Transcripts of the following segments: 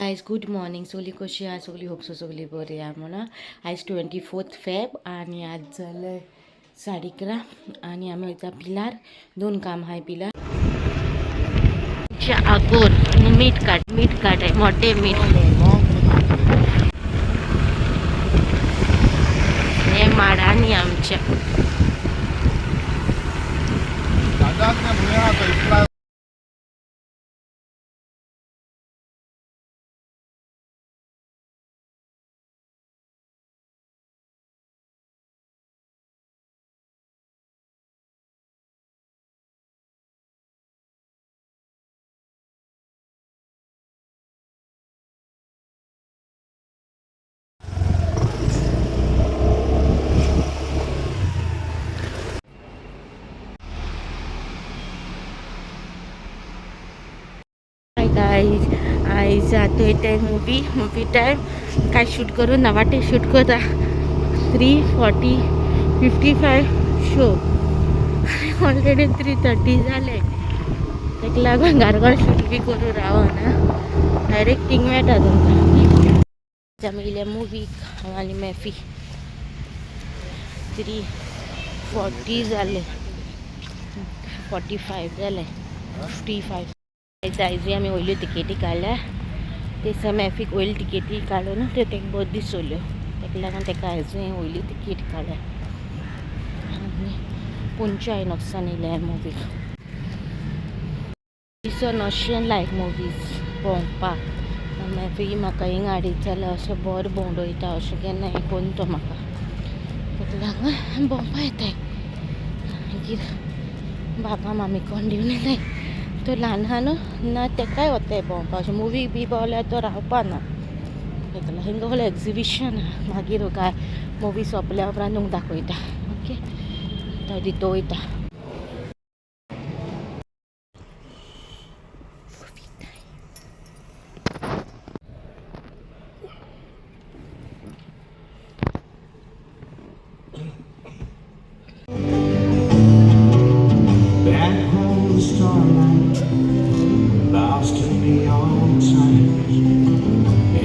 Guys good morning. सगळी कशी आहा? सगळी होपसो सगळी बरी आहा म्हणून. आयज 24 फेब आनी आज जाले 11:30 आनी आमी वयता पिलार. दोन काम आहाय पिलार. आगोर आनी मीठ काट, मीठ काट आहे मोठे मीठ. हे माडांनी आमच्या. हाय गाईज, आयज आतां वयताय मुवी. मुवी टायम काय शूट करूं ना, वाटे शूट करता. 3:40-55 शो, ऑलरेडी 3:30 जाले. ताका लागून घारघार शूट बी करूं रावना, डायरेक्ट थिंग मेळटा तुमकां. आमी येयल्या मुवीक, हांव आनी मॅफी. 3:40 जाले, 45 जाले, 55. आयजूय आमी वयल्यो तिकेटी काडल्या. ते दिसा मॅफीक वयली तिकेटी काडून त्यो ताका बरो दिसल्यो, ताका लागून ताका आयजूय वयली तिकेट काडल्या. आनी पुंच्या आयनॉक्सान येयल्या मुवीक. दिसोन अशें लायक मुवीज भोंवपाक. मॅफी म्हाका हिंग हाडीत जाल्यार अशें बरें भोंवडयता, अशें केन्ना हें करून तो म्हाका, ताका लागून भोंवपा येताय. मागीर बाबा मामी कोण दिवन येताय. तो ल्हान आहा न्हू ना, तेकाय वताय भोंवपाक. अशें मुवी बी पावल्यार तो रावपा ना. ताका लागून हिंगा व्हडलें एग्जिबिशन आहा. मागीर काय मुवी सोंपल्या उपरांत तुमकां दाखयता. ओके, तो दितो वयता. Back home, the starlight bows to me all times,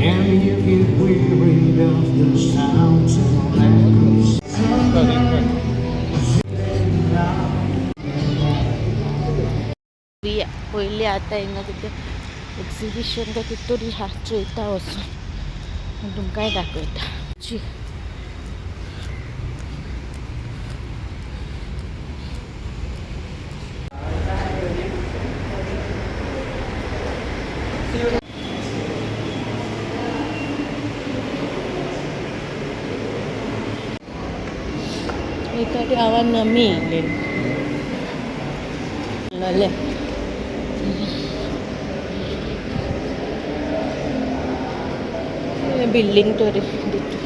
and you get weary of the sounds and echoes. पयली आतां हिंगा कितें एग्जिबिशन काय कितें तरी आहा, चोयता वचून तुमकांय दाखयता. ची एकाटी आवाज नमी येयलेले. बिल्डिंग तरी दितू.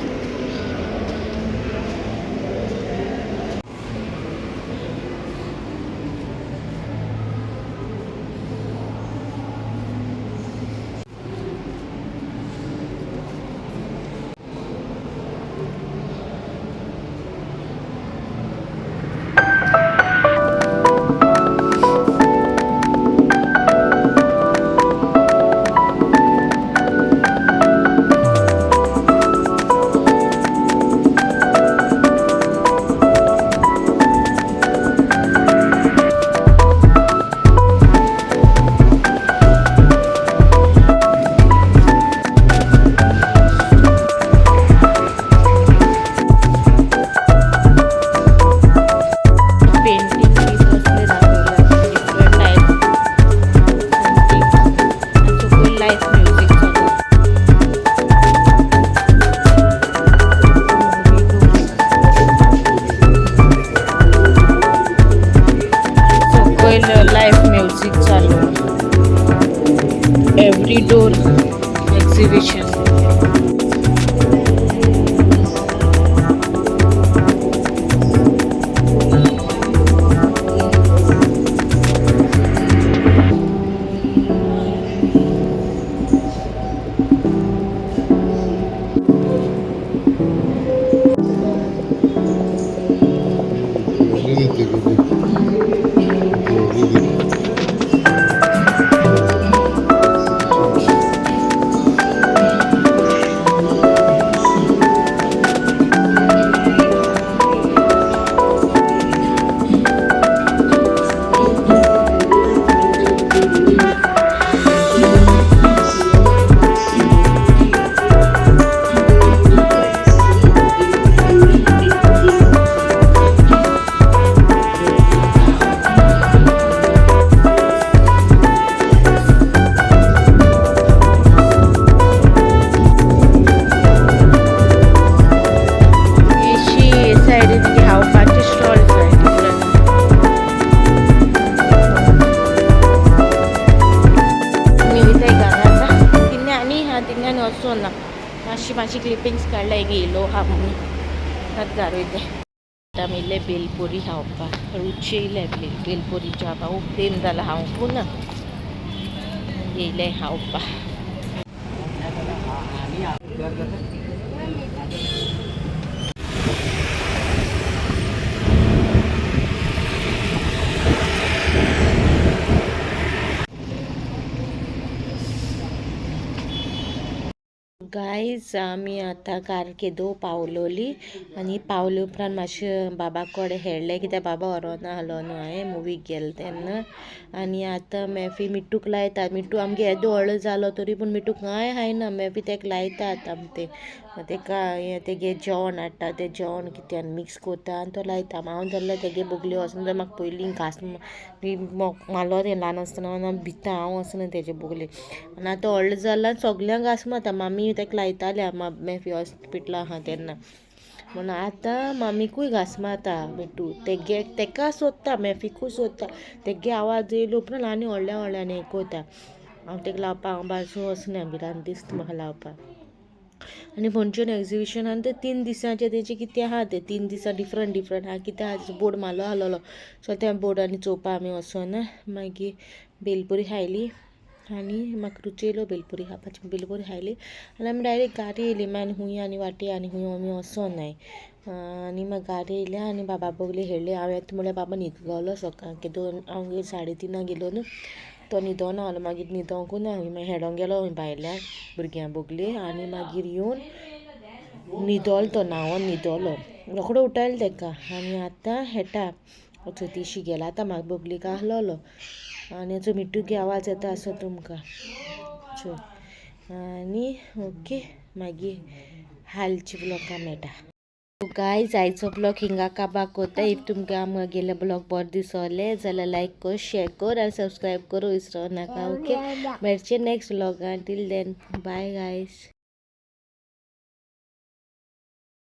पेंटिंग बी तसले दाखयला, डिफरंट टायप पेंटिंग. आनी सकयल लायव म्युजीक चालू. सकयल लायव म्युजीक चालू. Every door exhibition. ना. मातशी मातशी क्लिपिंग्स काडल्या, हिंगा येयलो आहा म्हणून. आतां घार वयता. आमी इल्ले बेलपुरी खावपाक. रुची येयल्या बेलपुरी खावपाक. खूब तेम जाला खावंकू ना. येयले खावपाक. गायज, आमी आतां कारकेदो पावलोली आनी पावले उपरांत मातशें बाबा कडेन हेडलें, कित्याक बाबा व्हरोना आहलो न्हू हांवें मुवीक गेलें तेन्ना. आनी आतां मॅफी मिट्टूक लायता. मिट्टू आमगे येदो व्हडलो जालो तरी पूण मिट्टू कांय खायना. मॅफी तेका लायता आतां तें तेका हें तेगे जेवण हाडटा, तें जेवण कित्यान मिक्स कोत्ता आनी तो लायता. हांव जाल्यार तेगे बगले वचना. म्हाका पयलीं घांस मारलो तें ल्हान आसतना, भिता हांव वचना तेजे बगले. आनी आतां व्हडलो जाला, सगल्यांक घांस मारता. मामी तेका लायताले मॅफी हॉस्पिटला आहा तेन्ना, म्हणून आतां मामीकूय घांस मारता मिट्टू. तेगे तेका सोदता, मॅफिकूय सोदता. तेगे आवाज येयलो उपरांत आनी व्हडल्या व्हडल्यान हें कोता. हांव तेका लावपाक हांव बाजू वचना, भिरांत दिसता म्हाका लावपाक. आनी पणजेन एग्जिबिशनान ते 3 दिसांचे तेजे कितें आहा, ते 3 दिसा डिफरंट डिफरंट आहा कितें आहा, बोर्ड मारलो आहलोलो. सो त्या बोर्डांनी चोवपा आमी वचोना. मागीर भेलपुरी खायली आनी म्हाका रुची येयलो भेलपुरी खावपाची. भेलपुरी खायली आनी आमी डायरेक्ट गाडी येयली. मागीर आनी खूंय आनी वाटे आनी खूंय आमी वचोनाय. आनी मागीर गाडी येयल्या आनी बाबा बगले हेडले. हांव येता म्हळ्यार बाबा न्हिदलोलो. सकाळ 2 हांव 3:30 गेलो न्हू, तो न्हिदोन आहलो. मागीर न्हिदोंकू ना, मागीर हेडोंक गेलो भायल्यान भुरग्यां बगले आनी मागीर येवन न्हिदोलो तो, न्हांवोन न्हिदोलो. रोखडो उठायलो तेका आनी आतां हेटा तिशी गेला. आतां म्हाका बगलीक आहलोलो आनी चो मिट्टूगे आवाज येता आसो तुमकां. चो आनी ओके, मागीर हालची ब्लॉगां मेळटा. गायज, आयचो ब्लॉग हिंगा काबार कोत्ता. If तुमकां आमगेले ब्लॉग बरो दिसले जाल्यार लायक कर, शेअर कर आनी सबस्क्रायब करूं विसरो नाका. ओके, मेळचे next ब्लॉगान. Till then bye guys.